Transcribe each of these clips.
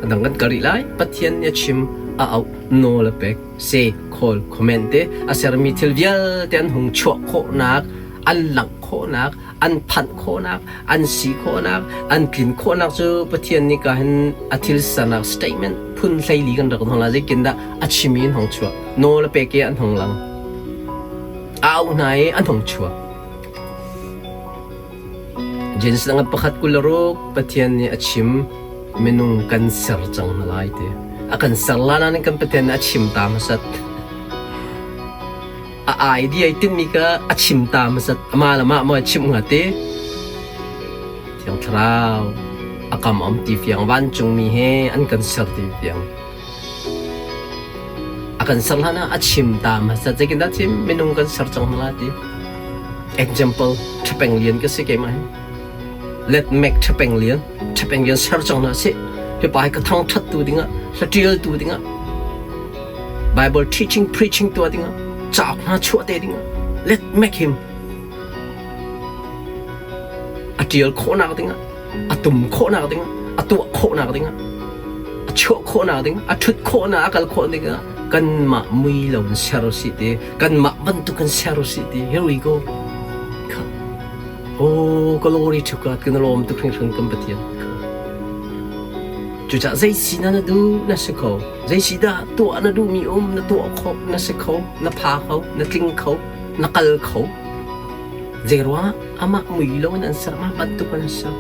A dang kan kal rih lai. Pathian nih a chim, a auh, nawl a pek, say, call, comment te a sermi thil vialte an hung chuah khawhnak, an langh khawhnak, an phanh khawhnak, an si khawhnak, an tlin khawhnak cu Pathian nih ka hin a thil sernak statement phun 14 kan rak hong la zeitin dah a chim i an hong chuah. Nawl a pek i an hong lang. A auh hna i an hong chuak. Genesis dang 1:26 Pathian nih a chim minung kan ser cang hna lai ti. A kan ser la nain kan Pathian nih a chim ta hmasat. A idea i tinhmi kha a chim ta hmasat. Amah le mah maw a chimh hnga ti. Thiang Thlarau a kam am ti fiang vancungmi he an kan ser ti fiang. A kan ser hlan ah a chim ta hmasa zeitindah chim minung kan ser cang hna ti. Example Ṭhapeng Lian ka si keimah hi. Let make Ṭhapeng Lian Ṭhapeng Lian ser cang hna sih. Hi pa hi ka thangṭhat tu dingah hlaṭial tu dingah Bible teaching preaching tuah dingah cauk hna chuah te dingah let make him a ṭial khawhnak dingah a tum khawhnak dingah a tuah khawhnak dingah a chuah khawhnak ding a ṭhut khawhnak a kal khawh dingah kanmah mui lo in ser usih ti kanmah bantuk in ser usih ti here we go oh glory to God kan lawm tuk hringhran kan Pathian cucah zei si na na duh na si kho zei si dah tuah na duhmi um na tuah kho na si kho na pha kho na tling kho na kal kho Zeiruangah amah mui lo in an ser, amah bantuk in an ser.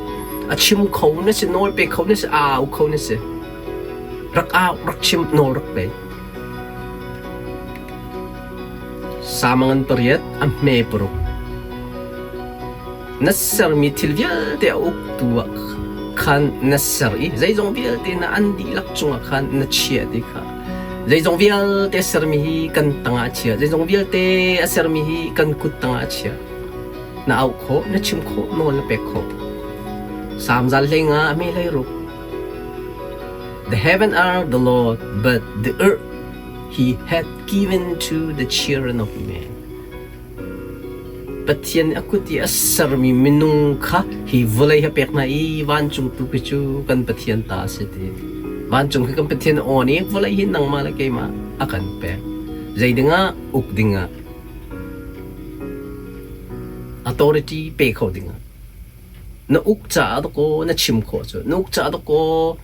A chim kho na si, nawl pe kho na si, au kho na si. Rak au, rak chim, nawl rak pe. Samangan pariat a hme paruk. Na sermi thil vialte a uktu ah khan na ser i zeizong vialte na an dihlak cungah khan na chiah ti kha Zeizong vialte a sermi hi kan tangah a chia. Zeizong vialte a sermi hi kan kut tangah a chia. Na auh khawh, na chim khawh, nawl na pek khawh. Salm zal hlei nga a hme hlei ruk. The heaven are the Lord, but the earth he hath given to the children of men. Pathian nih a kut i a sermi minung kha hi vawlei hi a pek hna i vancung tu khi cu kan Pathian ta a si ti. Vancung khi kan Pathian a awn i vawlei hi nangmah le keimah a kan pek. Zei dingah? Uk dingah. Authority pe kho dingah. Na uk caah dakaw na chim khawh cu. Na uk caah dakaw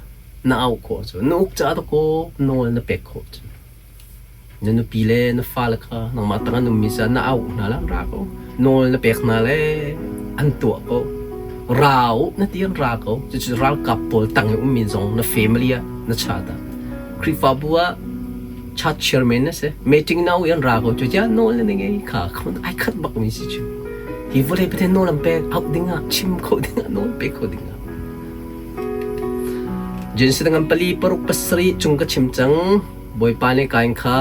na auh khawh cu. Na uk caah dakaw nawl na pek khawh cu. Na nupi le na fale kha nangmah tang an ummi caah na auh hna la ra ko. Nawl na pek hna le an tuah ko. Ra u na ti an ra ko. Cucu ralkap pawl tang i ummi zong na family ah na chat ah. Khrihfabu ah church chairman na si. Meeting na i an ra ko. Cucu nawl na ngei kha ai khat bak mi si cu. Hi vawlei Pathian nawl an pek auh dingah chim kho dingah nawl pe kho dingah. Genesis ngan pali paruk pasarih cung ka chim cang. Bawipa nih Kain kha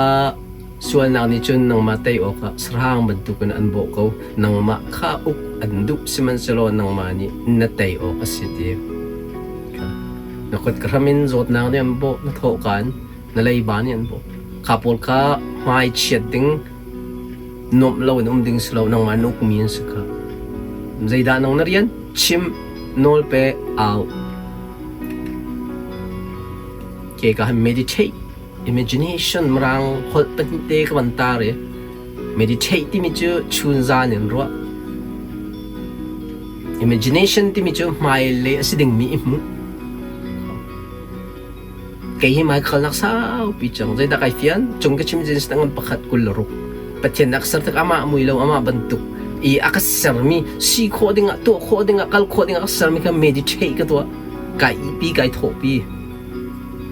sualnak nih cun nangmah tei awkah sahrang bantukin an bawh ko. Nangmah kha uk an duh, sihmanhsehlaw nangmah nih na tei awk a si ti. Na kut ka hram in zawtnak nih an bawh, na thawhka in na leiba nih an bawh. Kha pawl kha hmai chiat ding, nuamh loin um ding si lo, nangmah na ukmi an si kha. Zeidah nang na rian? Chim, nawl pe, au. Ke ka han meditate imagination mirang holh pahnih te ka van tar i meditate timi cu chun zan in ruah imagination timi cu hmailei a si dingmi i hmuh kei hi mai khalnak saupi cang zeidah kai fian cung ka chim jin ngan pakhat 26 Pathian a ka ser tik amah mui lo amah bantuk i a ka sermi si khawh dingah tuah khawh dingah kal khawh dingah ka sermi kha meditate ka tuah kai ipi kai thawhpi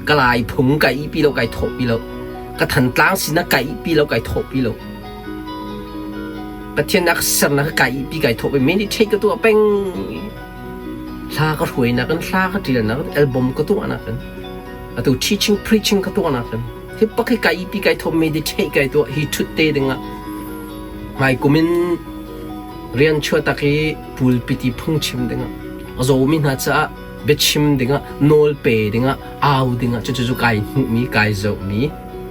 ka lai phung kai ipi lo kai thawhpi lo ka thantlang sinak kai ipi lo kai thawhpi lo Pathian a ka sernak ka kai ipi kai thawhpi meditate ka tuah peng hla ka hruainak in hla ka ṭialnak in album ka tuahnak in atu teaching preaching ka tuahnak in hi pak hi kai ipi kai thawh meditate kai tuah hi ṭhut te dingah hmai kum in rian chuahtak i pulpit i phungchim dingah a zawmi hna caah biachim dingah nawl pe dingah au dingah cucu cu kai hmuhmi kai zohmi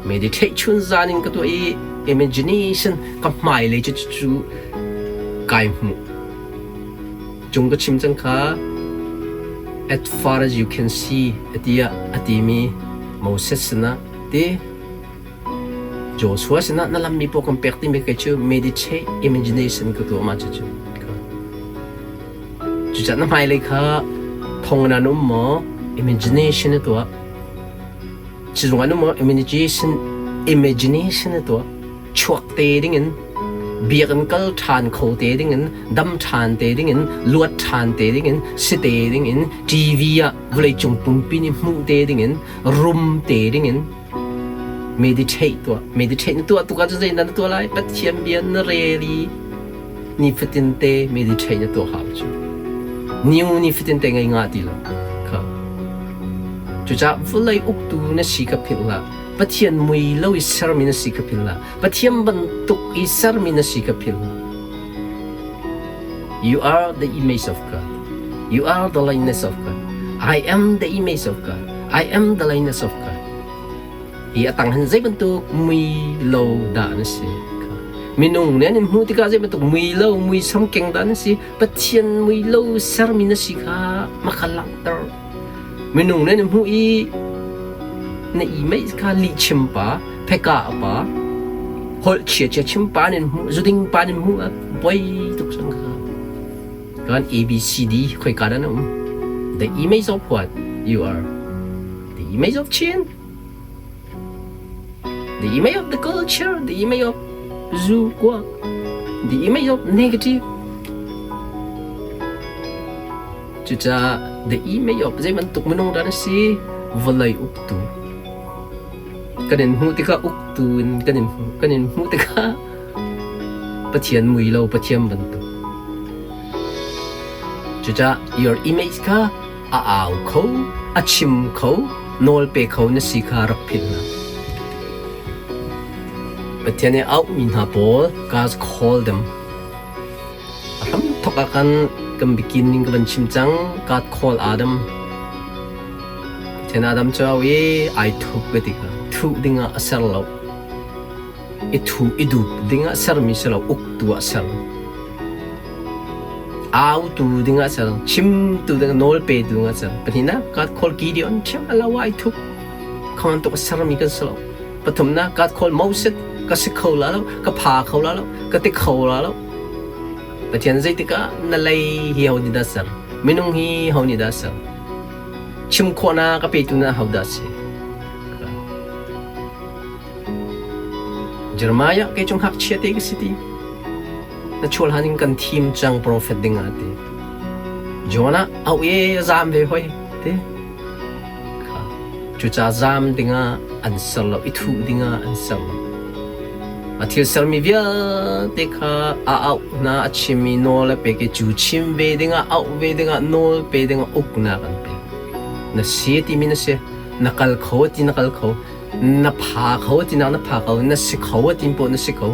meditate chun zan in ka tuah i imagination ka hmailei cu cu kai hmuh cung ka chim cang kha. As far as you can see tiah a timi Moses sinah ti Joshua sinah na lammi pawl kan pek timi kei cu meditate imagination ka tuah mah cucu. Cucaah na hmailei kha thong in an um maw imagination na tuah. Cizung an um maw imagination imagination na tuah. Chuak te dingin biakinn kal ṭhan kho te dingin dam ṭhan te dingin luat ṭhan te dingin si te dingin TV ah vawleicung pumpi nih hmuh te dingin rum te dingin meditate tuah meditate na tuah tuk ahcun zeidah na tuah lai Pathian bia na rel i nifatin te meditate na tuah hau cu new nifatin te ngei nga ti lo kha cucaah vawlei uktu na si ka philh hlah Pathian mui lo i sermi na si ka philh hlah Pathian bantuk i sermi na si ka philh hlah You are the image of God. You are the likeness of God. I am the image of God. I am the likeness of God. Hi atang hin zei bantuk mui lo dah na si. Minung nih an in hmuh tikah zei bantuk mui lo mui sam keng dah na si. Pathian mui lo sermi na si kha maka langhter. Minung nih an in hmuh i na i meih kha lihchim pa, pheka pa, holh chia chia chim pa nin hmuh, zuding pa nin hmuh ah poi tuk cang kha. Kan A B C D khoi ka dah na um? The image of what you are? The image of Chin? The image of the culture, the image of zu kuak, the image of negative. Cucaah the image of zei bantuk minung dah na si? Vawlei uktu. Kan in hmuh tikah uktu in kan in hmuh. Kan in hmuh tikah Pathian mui lo Pathian bantuk. Cucaah your image kha a au kho, a chim kho, nawl pe kho na si kha rak philh hlah. Pathian nih auhmi hna pawl God call them. A hramthawk ah khan kan bikin ning ka van chim cang. God call Adam. Pathian Adam cu au i ai thup ka ti kha. Thuh dingah a ser lo. I thu i dup dingah sermi si lo, uktu ah ser. Autu dingah ser, chimtu dingah nawl petu dingah ser. Pahnihnak, God call Gideon ṭhiam a lo ai thup. Kha bantuk a sermi kan si lo. Pathumnak, God call Moses ka si kho la lo, ka pha kho la lo, ka ti kho la lo. Pathian zeitikah na lei hi ho nih dah ser? Minung hi ho nih dah ser? Chim khawhnak a petu na ho dah si? Jeremiah kei cu ngakchia te ka si ti. Na chual han in kan thim cang profet ding ah ti. Jonah au e zam ve hoi ti. Cucaah zaam dingah an ser lo i thuh dingah an ser lo. A thil sermi vialte kha a auh hna, a chim i nawl a pek i cu chim ve dingah, auh ve dingah, nawl pe dingah uknak an pek. Na si timi na si, na kal kho ti na kal kho, na pha kho ti na na pha kho, na si kho ti poh na si kho.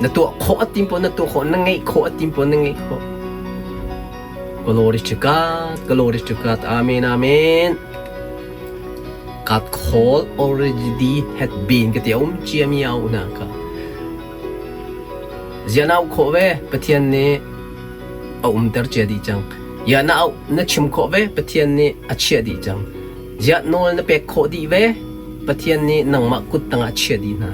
Na tuah khawh a tim poh na tuah khawh, na ngeih khawh a tim poh na ngeih khawh. Glory to God, glory to God, amen, amen. God call already had been ka ti a um ciami a una ka. Zia na khawh ve Pathian nih a umter cia dih cang. Ya na au na chim khawh ve Pathian nih a chiah dih cang. Zia nawl na pek khawh dih ve Pathian nih nangmah kut tangah chia dih hna.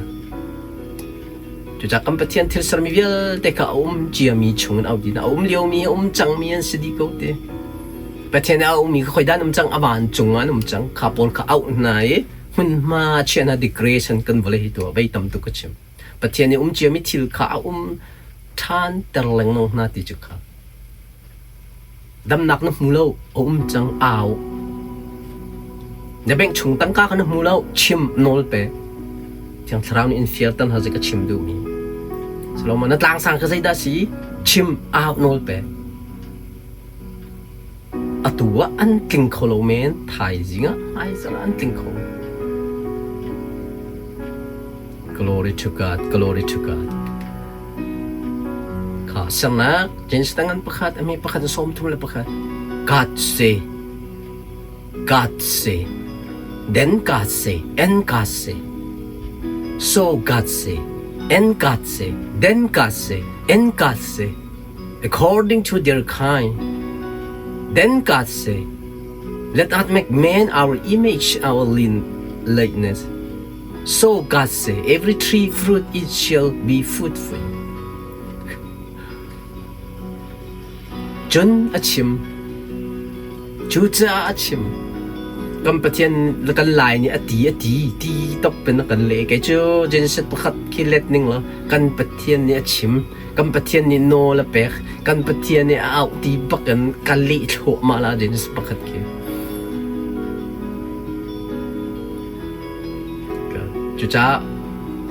Cucaah kan Pathian thil sermi vialte kha a um ciami chungin a um a um liomi a um cangmi an si dih ko ti. Pathian a ummi kha khoidah an um cang a vancung ah an um cang kha pawl kha auh hna i hmunhma chia hna degradation kan vawlei hi tuah vei tam tuk ka chim. Pathian i um ciami thil kha a um ṭhan ter lengmang hna ti cu kha. Damnak na hmu lo a um cang au. Na bank chung tangka kha na hmu lo chim nawl pe. Thiang Thlarau nih in fialter hna zei ka chim duhmi. Solomon na tlangsang kha zeidah si chim au nawl pe. Atu ah an tling kho lo men thaizing ah hmaizarh ah an tling kho. Glory to God, glory to God. Kha sernak James tangan pakhat a mi pakhat 31. God say, God say, then God say, and God say. So God say, and God say, then God say, and God say, according to their kind. Then God say. Let us make man our image, our likeness. So God say, every tree fruit it shall be food for you. Cun a chim. Cucaah a chim. Kan Pathian le kan Lai nih a ti a ti ti top in a kan leh. Kei cu Genesis pakhat khi let ning law kan Pathian nih a chim. Kan Pathian nih nawl a pek. Kan Pathian nih a auh ti bak in ka leh thluahmah la Genesis pakhat khi. Cucaah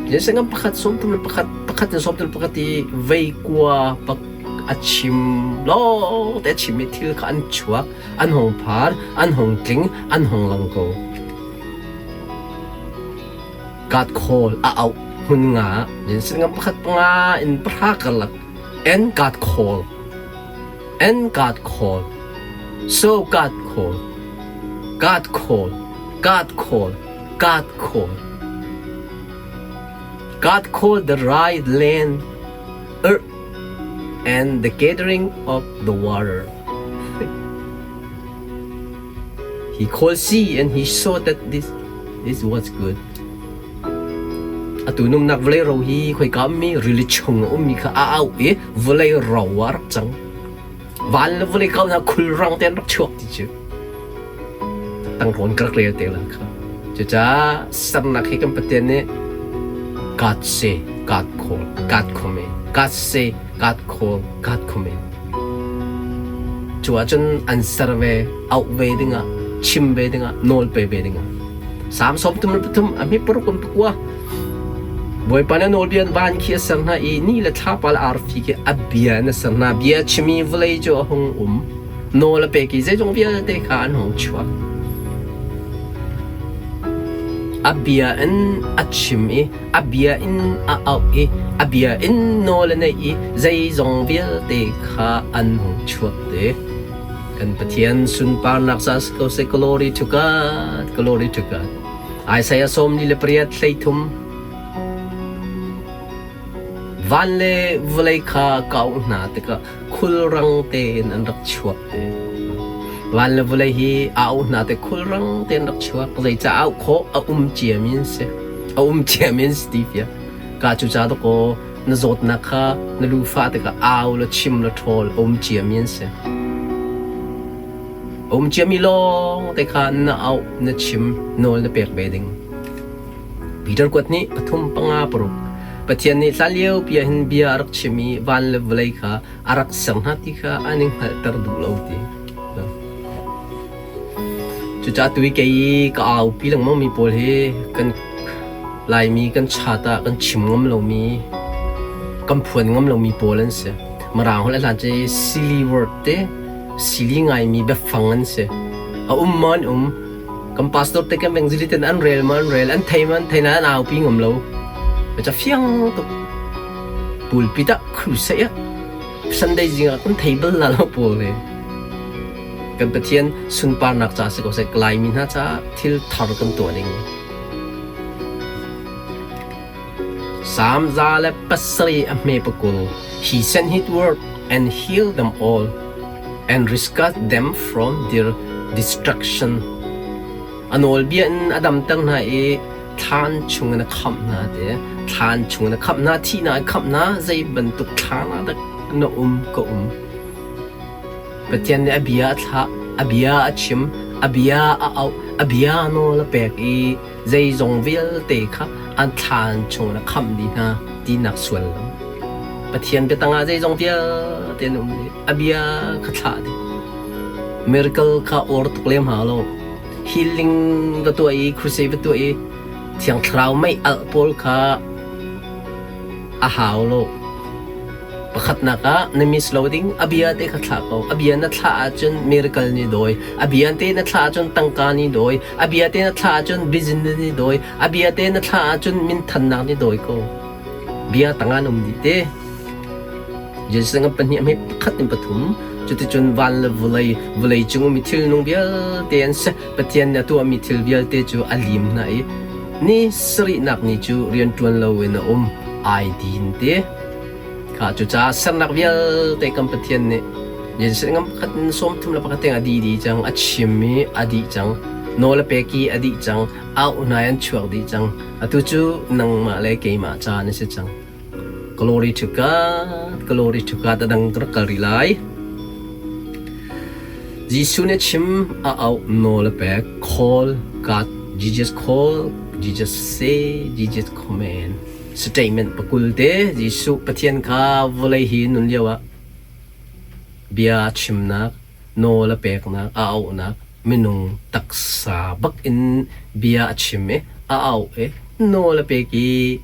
Genesis ngan pakhat sawmthum le pakhat pakhat in sawmthum le pakhat i vei kua pak a chim lawng te a chim i thil kha an chuak, an hung phar, an hung tling, an hung lang ko. God call a auh hmun nga Genesis ngan pakhat panga in pahra karlak and God call and God call so God call God call God call God call God called the right land earth and the gathering of the water. He called sea and he saw that this this was good. Atu numnak vawlei ro hi khoika ummi rili chung a ummi kha a auh i vawlei ro ah rak cang. Van le vawlei kau hna khulrang te an rak chuak ti cu. Tangrawn ka rak rel te la kha. Cucaah sernak hi kan Pathian nih God say, God call, God command, God say, God call, God command. Cu ahcun an ser ve, auh ve dingah, chim ve dingah, nawl pe ve dingah. Salm 33 a hme paruk in pakua. Bawipa nih nawlbia in van khi a ser hna i ni le thlapa le arfi khi a bia in a ser hna. Bia chimi vawlei cu a hung um. Nawl a pek i zeizong vialte kha an hung chuak. A bia in a chim i a bia in a auh i a bia in nawl a neih i zeizong vialte kha an hung chuak te. Kan Pathian sunparnak ca si ko seh. Glory to God, glory to God. Isaiah 48 hleithum Van le vawlei kha ka auh hna tikah khulrang tein an rak chuak te. Van le vawlei hi a auh hna te khulrang tein rak chuak. Zeicah auh khawh a um ciami an si. A um ciami an si ti fia. Ka cu ca dakaw na zawtnak kha na lufa tikah au le chim le ṭhawl a um ciami an si. A um ciami lawng te kha na auh na chim nawl na pek ve ding. Peter kuat nih pathum panga paruk Pathian nih hlanlio pi ah hin bia a rak chim i van le vawlei kha a rak ser hna ti kha an i hngalhter duh lo ti. Cucaah tu i kei i ka aupi lengmang mi pawl hi kan Laimi kan chat ah kan chim ngam lomi, kan phuan ngam lomi pawl an si. Mirang holh a hlan cu silly word te, silly ngaimi biafang an si. A um maw an um, Kan pastor te kan evangelist ten an rel ma an rel an thei ma an thei na an aupi ngam lo. Ca fiang tuk. Pulpit ah crusade ah Sunday zing ah kan thei bal la lo pawl he. Kan Pathian sunparnak ca si ko seh Laimi hna caah thil thar kan tuah ding. Salm 107 a hme pakul He sent his word and healed them all and rescued them from their destruction. A nawlbia in a damter hna i thlan chungin a khamh hna ti. Thlan chungin a khamh hna, thihnak a khamh hna, zei bantuk thlan ah dah na um ka um. Pathian nih a bia a thlah, a bia a chim, a bia a auh, a bia nawl a pek i zeizong vialte kha an thlan chungin a khamh dih hna tinak suallam. Pathian biatang ah zeizong vialte an um dih. A bia kha thlah dih. Miracle kha or tuk lem hau lo. Healing va tuah i crusade va tuah i Thiang Thlarau mei alh pawl kha a hau lo. Pakhatnak ah na miss lo ding a bia te kha thlah ko. A bia na thlah ahcun miracle nih dawi. A bia te na thlah ahcun tangka nih dawi. A bia te na thlah ahcun business nih dawi. A bia te na thlah ahcun minthannak nih dawi ko. Bia tangah na um dih te. Jesuh ngan pahnih a hme pakhat in pathum. Cuticun van le vawlei, vawlei cung ummi thilnung vialte an si. Pathian nih a tuahmi thil vialte cu a lim hna i ni sarihnak ni cu rianṭuan loin a um. Ai din te. Kha cucaah sernak vialte kan Pathian nih. Genesis ngam pakhat in 31 tiang a dih dih cang, a chim i a dih cang. Nawl a pek i a dih cang. Au hna an chuak dih cang. Atu cu nangmah le keimah caan a si cang. Glory to God, glory to God. A dang ka rak kal rih lai. Jesuh nih a chim, a auh, nawl a pek. Call God, Jesus call, Jesus say, Jesus command. Statement pakul te Jesuh Pathian kha vawlei hi nun lio ah bia chimnak, nawl a peknak, a auhnak, minung taksa bak in bia a chim i a auh i nawl a pek i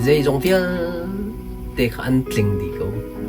zeizong vialte kha an tling dih ko.